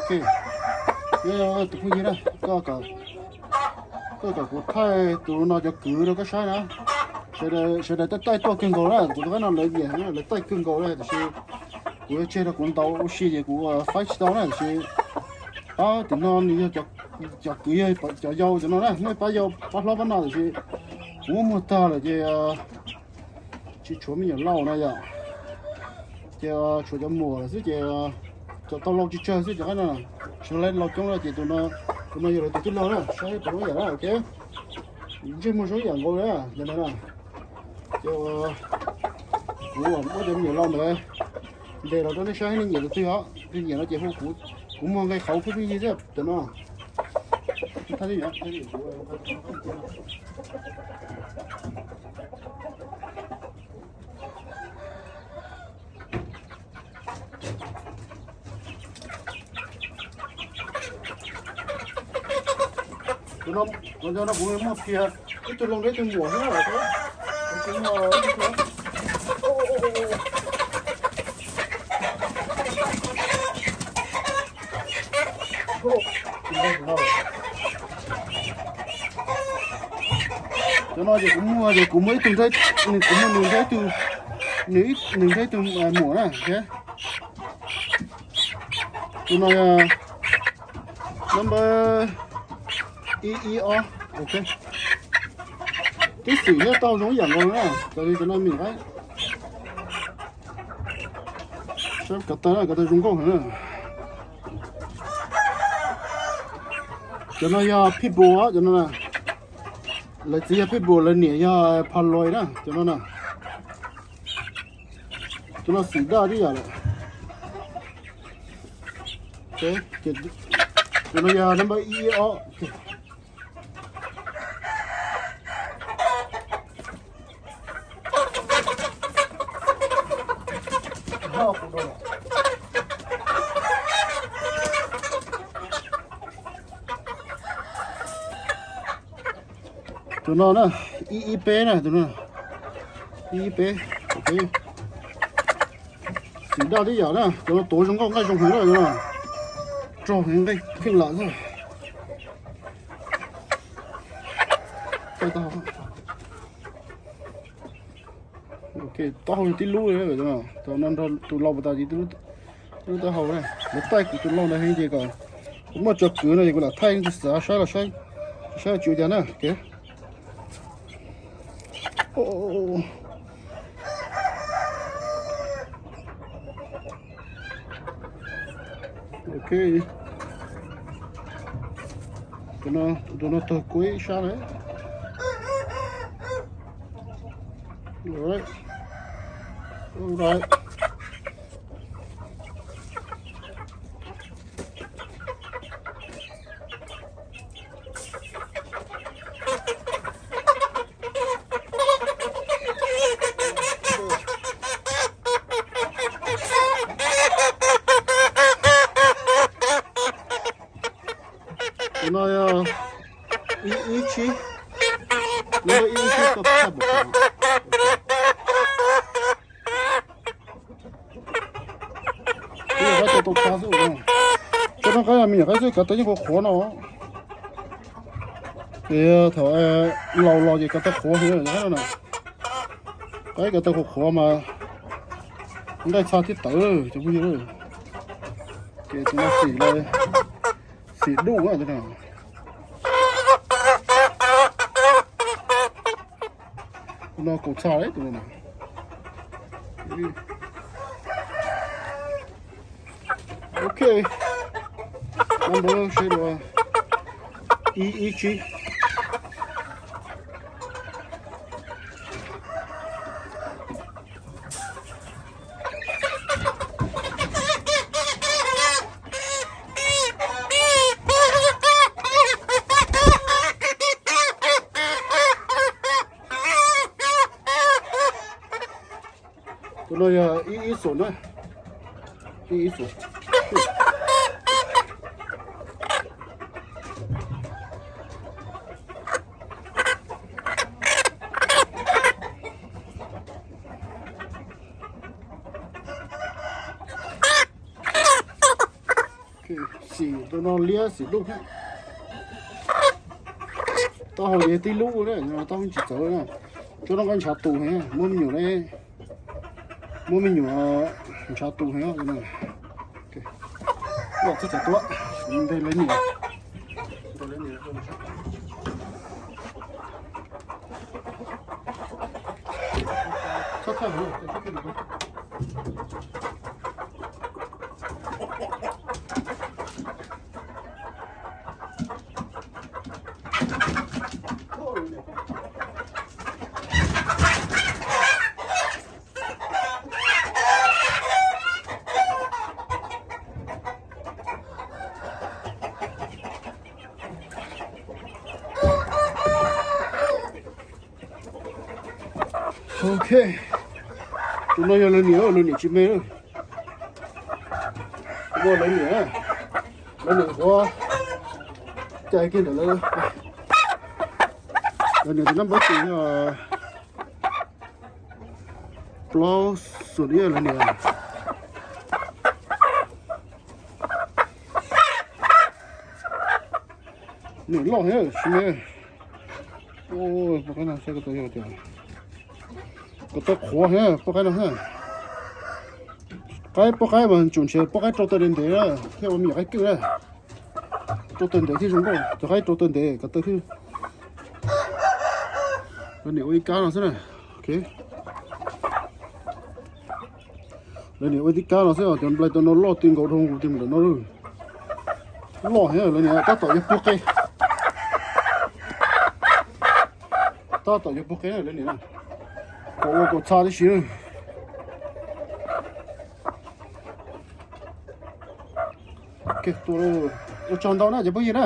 Ok, tus phooj ywg na, koj kom, koj kom kuv thaij tus no cov kwv rau koj saib na. Sawv daws, sawv daws taij taij tuaj kawg nkaus na, kuv tus qaib no lawv nyiam, lawv taij kawg nkaus na, tiam sis kuv yuav tseg rau kuv ntaus ua si ces kuv faib tsis tau na, tiam sis pab tim no nws yog cov kwv yog cov yau cov no na, nej pab yau pab hlob pab no tiam sis kuv muab muag tag lawm ces tsis tshuav me nyuam laus na yom. Ces tshuav cov muam xwb ces cov tau laus tsis tsawg xwb cov qaib no. Tsis laus coob na ces tus no, tus no yog lawv tus tij laug na, saib puas zoo ib yam na, ok. Ntsej muag zoo ib yam nkaus na, yog no na. Ces kuv muab cov me nyuam laus ntawd ntes los rau nej saib nej nyiam tus twg os, nej nyiam no ces hu kuv, kuv muag nqe qhauv pheej pheej yig xwb cov no. Tus no, tus no kuv muaj phiaj ib tug laus nrog ib tug muam xwb na. Cov no ces kuv muag ces kuv muag ib tug nrog, nws, kuv muag nws nrog ib tug, nws, nws nrog ib tug muam na. Tus no yog number ib ib ob, ok. Twb xim thiab tau zoo ib yam nkaus na, cov li cov no me nyuam qaib. Saib ko taw, ko taw zoo nkauj heev na. Cov no yog pitbull cov no na. Lawv txiv yog pitbull, lawv niam yog palois na, cov no na. Cov no xim daj tib yam lawm. Cov no yog number ib ob. Tus no na, ib ib peb na, tus no ib ib peb, ok. Xim daj tib yam na, cov no tuav zoo nkauj nqaij zoo heev na, cov no rog heev nqaij kheej lam xwb. Taub hau tib lub li, tus no nrog tus laus puas tas ces tib lub taub hau na. Lawv taij kuv tus laus ntawd heev ces kom kuv muaj cov kwv no ces kuv lam thaij tus xav saib los saib, saib tsis ua cas na. Ok. Tus no, tus no tawg kuv ib sab na. Alright. Alright. Tus no yog ib ib tsib, ib ib tsib tau tag npaum. Ib yam qaib tau tau tag xwb. Cov no qaib me nyuam qaib xwb, kav taw yeej qhuav qhuav no. Ces thaum laus los ces kav taw qhuav heev no na. Qaib kav taw qhuav qhuav mas nqaij txha thiab tawv cov phooj ywg. Ces tus no xim, xim duj tus no. Tus no kaum txha tus no. Ok, number seb dua, ib ib tsib. Tus no yog ib ib xum na, ib ib xum. Ok, Rau no liab xim duj thiab. Taub hau yog tib lub na, taub hau tsis txawv na. Tsob no ntshav tus heev, muab me nyuam, muab me nyuam ntshav tus heev. Los txhob tsam tuaj, ntes lawv niam. Ok, tus no yog lawv niam, lawv niam tsis me. Tus no lawv niam, lawv niam qhuav cais kiag ntawm lawv, lawv niam tus nab npawb tis yog plaub xuas ib lawv niam. Niam loj thiab tsis me. Poj qaib no saib ko taw yog tias, ko taw qhuav thiab poj qaib no thiab. Qaib, poj qaib mas tsum ntshe poj qaib rau taw ntev ntev na, thiaj ua me nyuam qaib kwj na. Rau taw ntev thiaj zoo nkauj, cov qaib rau taw ntev ko taw thiaj. Lawv niam ua ib kab no xwb na. Ok. Lawv niam ua tib kab no xwb, cov nplai tau no loj ti nkaus dhau nkaus ti mus ntawm no. Loj heev, lawv niam tab tom yuav pug qe. Tab tom yuav pug qe lawv niam. Kaum ua kaum txha tib si. Ua tsaug ntau na cov phooj ywg na.